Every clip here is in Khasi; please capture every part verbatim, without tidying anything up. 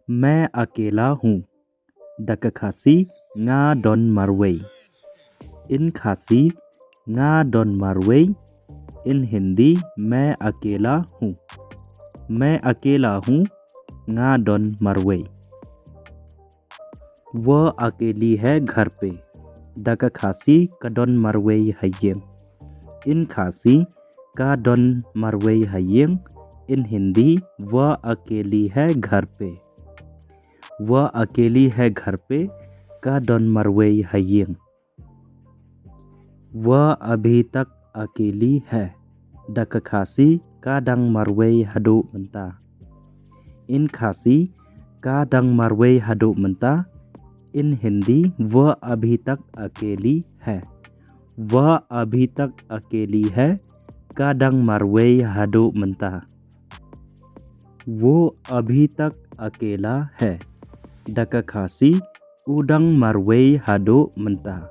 मैं अकेला हूँ। Da ka Khasi, nga don marwei. In Khasi, nga don marwei. In Hindi, मैं अकेला हूँ। मैं अकेला हूँ, nga don marwei. वो अकेली है घर पे। Da ka Khasi, ka don marwei ha ïing. In Khasi, ka don marwei ha ïing. In Hindi, वो अकेली है घर पे। वो अकेली है घर पे, ka don marwei ha ïing. वो अभी तक अकेली है। Da ka Khasi, ka dang marwei haduh mynta. In Khasi, ka dang marwei haduh mynta. In Hindi, वो अभी तक अकेली है। वो अभी तक अकेली है, ka dang marwei haduh mynta. वो अभी तक अकेला है। Da ka Khasi, u dang marwei haduh mynta.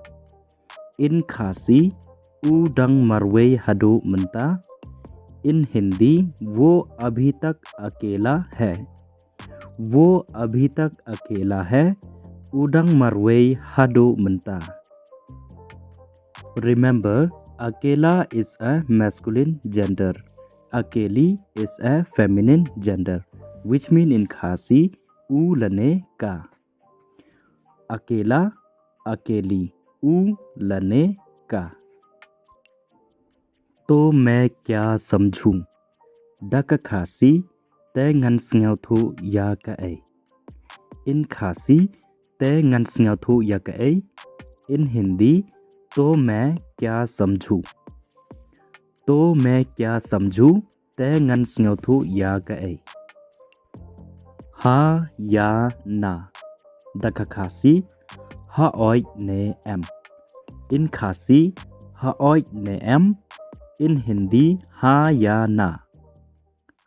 In Khasi, u dang marwei haduh mynta. In Hindi, वो अभी तक अकेला है। वो अभी तक अकेला है, u dang marwei haduh mynta. Remember, अकेला is a masculine gender. अकेली is a feminine gender, which mean in Khasi, u lane ka. अकेला, अकेली, u lane ka. तो मैं क्या समझूं? Da ka Khasi, te ngan sngewthuh ïa kaei? In Khasi, te ngan sngewthuh ïa kaei? In Hindi, तो मैं क्या समझूं? तो मैं क्या समझूं? Te ngan sngewthuh ïa kaei? Ha, ïa, na. Da ka Khasi, hooid ne em. In Khasi, hooid ne em. In Hindi, ha, ïa, na.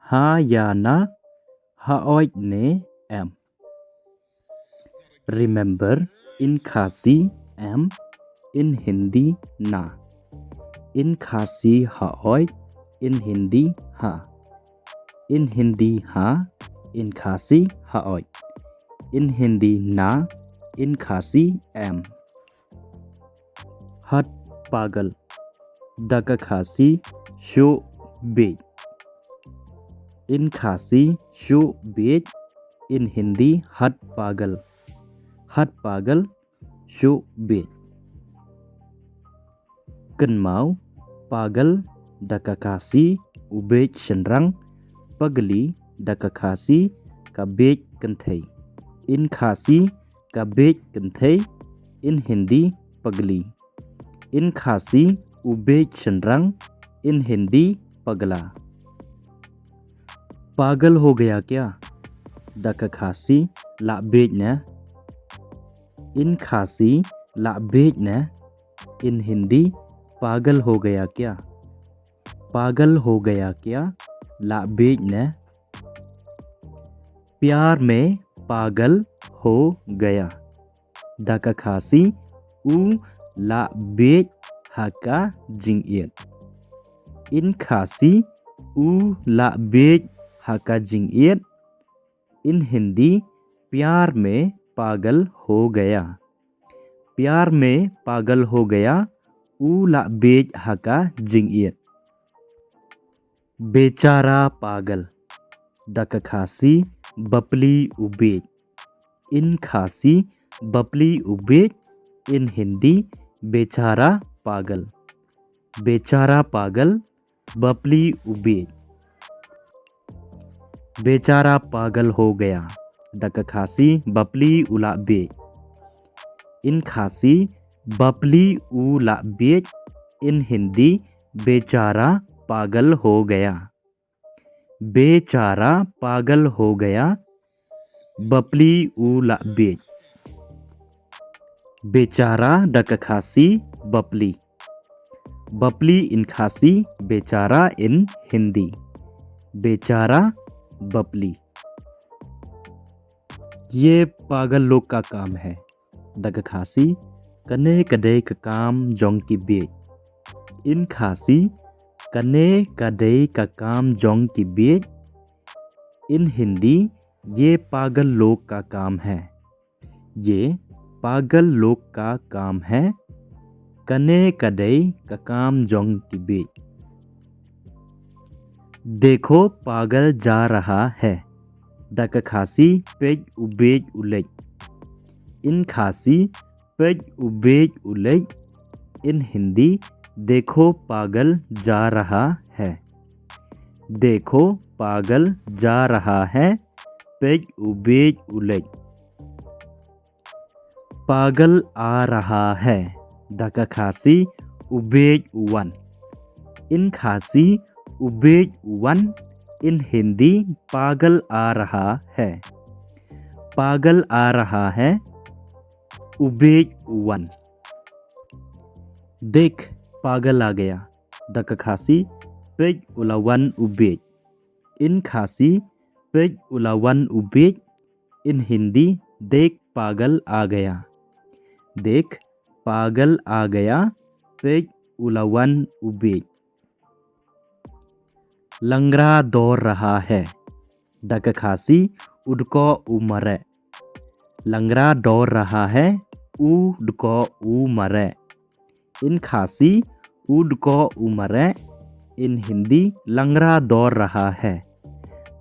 Ha, ïa, na. Hooid ne em. Remember, in Khasi, em. In Hindi, na. In Khasi, hooid. In Hindi, ha. In Hindi, ha. In Khasi, hooid. In Hindi, na. In Khasi, em. Hat pagal. Da ka Khasi, shuh biej. In Khasi, shuh biej. In Hindi, hat pagal. Hat pagal, shuh biej. Kynmaw, pagal da ka Khasi u biej shynrang, pagli da ka Khasi ka biej kynthei. In Khasi ka biej kynthei, in Hindi pagli. In Khasi u biej shynrang, in Hindi pagla. पागल हो गया क्या? Da ka Khasi, la biej ne? In Khasi, la biej ne? In Hindi, पागल हो गया क्या? पागल हो गया क्या? La biej ne? प्यार में पागल हो गया. Da ka Khasi, u la biej ha ka jingïeit. In Khasi, u la biej ha ka jingïeit. In Hindi, प्यार में पागल हो गया. प्यार में पागल हो गया, u la biej ha ka jingïeit. बेचारा पागल. Da ka Khasi, bapli u biej. In Khasi, bapli u biej. In Hindi, बेचारा पागल. बेचारा पागल, bapli u biej. बेचारा पागल हो गया. Da ka Khasi, bapli u la biej. In Khasi, bapli u la biej. In Hindi, बेचारा पागल हो गया. बेचारा पागल हो गया. Bapli u la biej. बेचारा da ka Khasi, bapli. Bapli in Khasi, बेचारा in Hindi. बेचारा, bapli. ये पागल लोग का काम है. Da ka Khasi, kane ka dei ka kam jong ki biej. In Khasi, Kane ka dei ka kam jong ki bieit. In Hindi, ये पागल लोग का काम है। ये पागल लोग का काम है। Kane ka dei ka kam jong ki bieit. देखो पागल जा रहा है। Da ka Khasi, peit u bieit u leit. In Khasi, peit u bieit u leit. In Hindi, देखो पागल जा रहा है। देखो पागल जा रहा है। Peit u bieit u leit. पागल आ रहा है। Da ka Khasi, u bieit u wan. In Khasi, u bieit u wan. In Hindi, पागल आ रहा है। पागल आ रहा है, u bieit u wan. देख पागल आ गया। Da ka Khasi, peit u la wan u bieit. In Khasi, peit u la wan u bieit. In Hindi, देख पागल आ गया। देख पागल आ गया। Peit u la wan u bieit. लंगड़ा दौड़ रहा है। Da ka Khasi, u dkoh u mareh. लंगड़ा दौड़ रहा है, u dkoh u mareh. In Khasi, u dkoh u mareh. In Hindi, लंगड़ा दौड़ रहा है।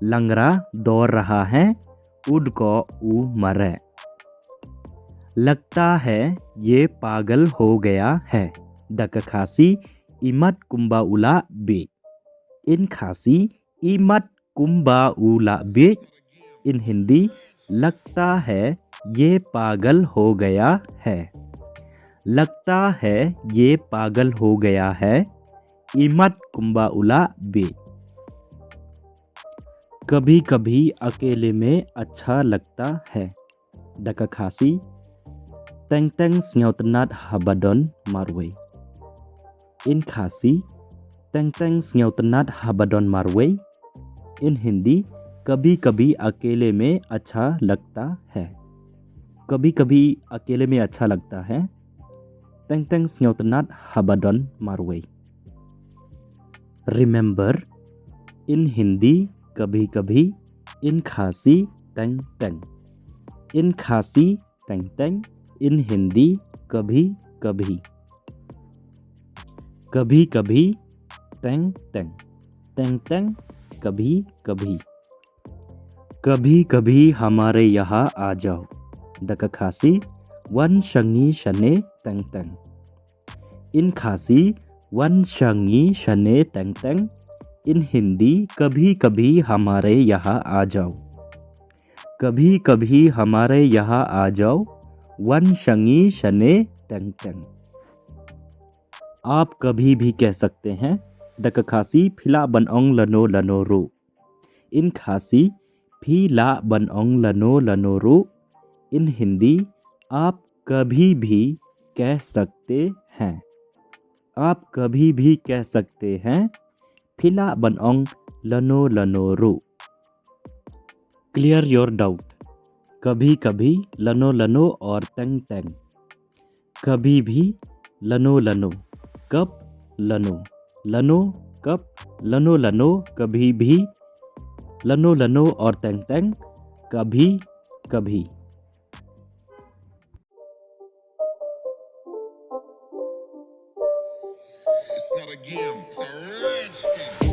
लंगड़ा दौड़ रहा है, u dkoh u mareh. लगता है ये पागल हो गया है। Da ka Khasi, imat kumba u la bieit. In Khasi, imat kumba u la bieit. In Hindi, लगता है ये पागल हो गया है। लगता है ये पागल हो गया है। Imat kumba u la bieit. कभी कभी अकेले में अच्छा लगता है। Da ka Khasi, teng teng sngewtynnat haba don marwei. In Khasi, teng teng sngewtynnat haba don marwei. In Hindi, कभी कभी अकेले में अच्छा लगता है। कभी कभी अकेले में अच्छा लगता है। Teng teng sngewtynnat haba don marwei. Remember, in Hindi कभी कभी, in Khasi teng teng. In Khasi teng teng, in Hindi कभी कभी। कभी कभी teng teng, teng teng कभी कभी। कभी कभी हमारे यहाँ आ जाओ। Da ka Khasi, wan sha ngi shane teng teng. In Khasi, wan sha ngi shane teng teng. In Hindi, कभी कभी हमारे यहाँ आ जाओ। कभी कभी हमारे यहाँ आ जाओ। Wan sha ngi shane teng teng. आप कभी भी कह सकते हैं। Da ka Khasi, phi lah ban ong lano lano ruh. In Khasi, phi lah ban ong lano lano ruh. In Hindi, आप कभी भी कह सकते हैं। आप कभी भी कह सकते हैं। Phi lah ban ong lano lano ruh. Clear your doubt. कभी कभी, lano lano और teng teng. कभी भी, lano lano, कब, lano, lano, कब, lano lano, कभी भी, lano lano और teng teng, कभी कभी। It's not a game, it's a rich thing.